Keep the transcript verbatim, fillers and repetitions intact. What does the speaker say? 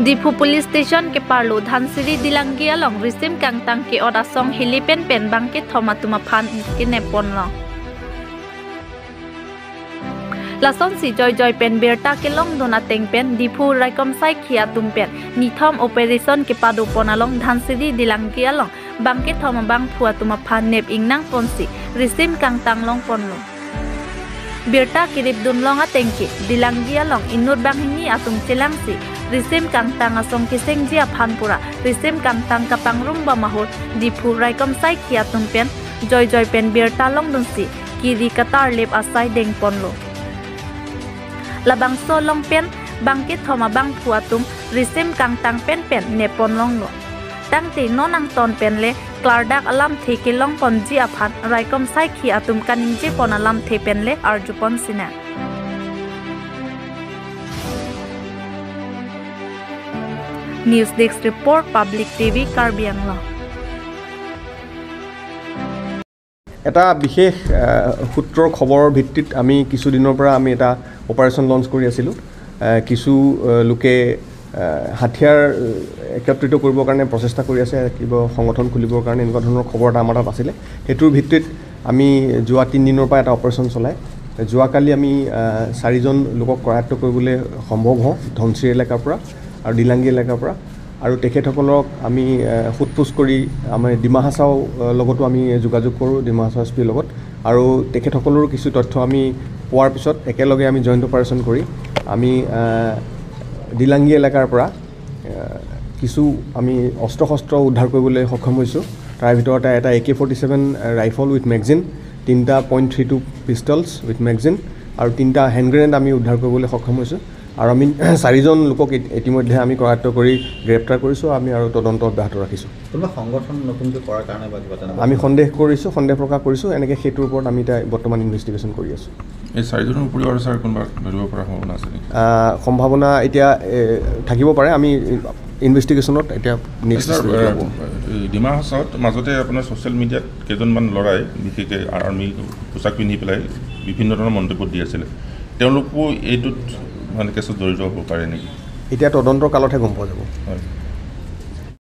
Diphu Police Station keparlo Dhansiri Dilanggi along risim kangtang ke-ot asong hili pen pen bangkethom atum aphan kenep ponlong. Lasonsi joijoi pen birta kelongdun ateng pen Diphu raikom saikhi atum pen nithom operation kepado pon along Dhansiri Dilanggi along bangkethom abangphu atum aphan nep ingnang ponsi risim kangtang long ponlo. Birta keripdun long ateng ke Dilanggi along inut banghini atum chelangsi risim kangtang asong kesengji aphan pura risim kangtang kapangrum bom ahut Diphu raikom saikhi atum pen joijoi pen birta longdunsi kiri katarlip asai deng ponlo. Labangso along pen bangkethom abangphu atum risim kangtang pen pen nep pon longlo. Tangte non angton pen le klardak alamthe kelong ponji aphan raikom saikhi atum kaningje pon alamthe pen le arju pon sinang. News Desk Report, Public T V, Karbi Anglong. এটা বিশেষ আহ, সূত্ৰৰ খবৰৰ ভিত্তিত আমি কিছুদিনৰ পৰা আমি এটা অপাৰেশ্যন লঞ্চ কৰি আছিলোঁ। আহ, কিছু আহ, লোকে আহ, হাথিয়াৰ আহ, একত্ৰিত কৰিবৰ কাৰণে প্ৰচেষ্টা কৰি আছে, কিবা সংগঠন খুলিবৰ কাৰণে, এনেকুৱা ধৰণৰ খবৰ এটা আমাৰ তাত আছিলে। সেইটোৰ ভিত্তিত আমি যোৱা তিনিদিনৰ পৰা এটা অপাৰেশ্যন চলাই যোৱাকালি আমি আহ, চাৰিজন লোকক কৰায়ত্ব কৰিবলৈ সম্ভৱ হওঁ ধনশিৰি এলেকাৰ পৰা আৰু ডিলাংগি এলেকাৰ পৰা। আৰু তেখেতসকলক আমি আহ, সোধ পোছ কৰি আমাৰ ডিমা হাছাও আহ, লগতো আমি যোগাযোগ কৰোঁ, ডিমা হাছাও এছ পিৰ লগত। আৰু তেখেতসকলৰো কিছু তথ্য আমি পোৱাৰ পিছত একেলগে আমি জইণ্ট অপাৰেশ্যন কৰি আমি আহ, ডিলাংগি এলেকাৰ পৰা আহ, কিছু আমি অস্ত্ৰ শস্ত্ৰ উদ্ধাৰ কৰিবলৈ সক্ষম হৈছোঁ। তাৰ ভিতৰতে এটা A K forty seven rifle with magazine, তিনিটা point three two pistols with magazine আৰু তিনিটা হেণ্ড গ্ৰেনেড আমি উদ্ধাৰ কৰিবলৈ সক্ষম হৈছোঁ। আৰু আমি চাৰিজন লোকক ইতি- ইতিমধ্যে আমি কৰায়ত্ব কৰি গ্ৰেপ্তাৰ কৰিছোঁ। আমি আৰু তদন্ত অব্যাহত ৰাখিছোঁ। কোনোবা সংগঠন নতুনকৈ কৰাৰ কাৰণে বা কিবা তেনেকুৱা? আমি সন্দেহ কৰিছোঁ, সন্দেহ প্ৰকাশ কৰিছোঁ। এনেকৈ সেইটোৰ ওপৰত আমি এতিয়া বৰ্তমান ইনভেষ্টিগেশ্যন কৰি আছোঁ। এই চাৰিজনৰ উপৰিও আৰু ছাৰ কোনোবা ধৰিব পৰা সম্ভাৱনা আছে নেকি? আহ, সম্ভাৱনা এতিয়া এ, থাকিব পাৰে। আমি ইনভেষ্টিগেশ্যনত এতিয়া নেক্সট ছাৰ, ষ্টেপ এ, ল'ব। এই ডিমা হাছাওত মাজতে আপোনাৰ ছ'চিয়েল মিডিয়াত কেইজনমান ল'ৰাই বিশেষকৈ আৰ্মি পোছাক পিন্ধি পেলাই বিভিন্ন ধৰণৰ মন্তব্য দি আছিলে। তেওঁলোকো এইটোত মানে কেছত জড়িত হ'ব পাৰে নেকি? এতিয়া তদন্তৰ কালতহে গম পোৱা যাব। হয়।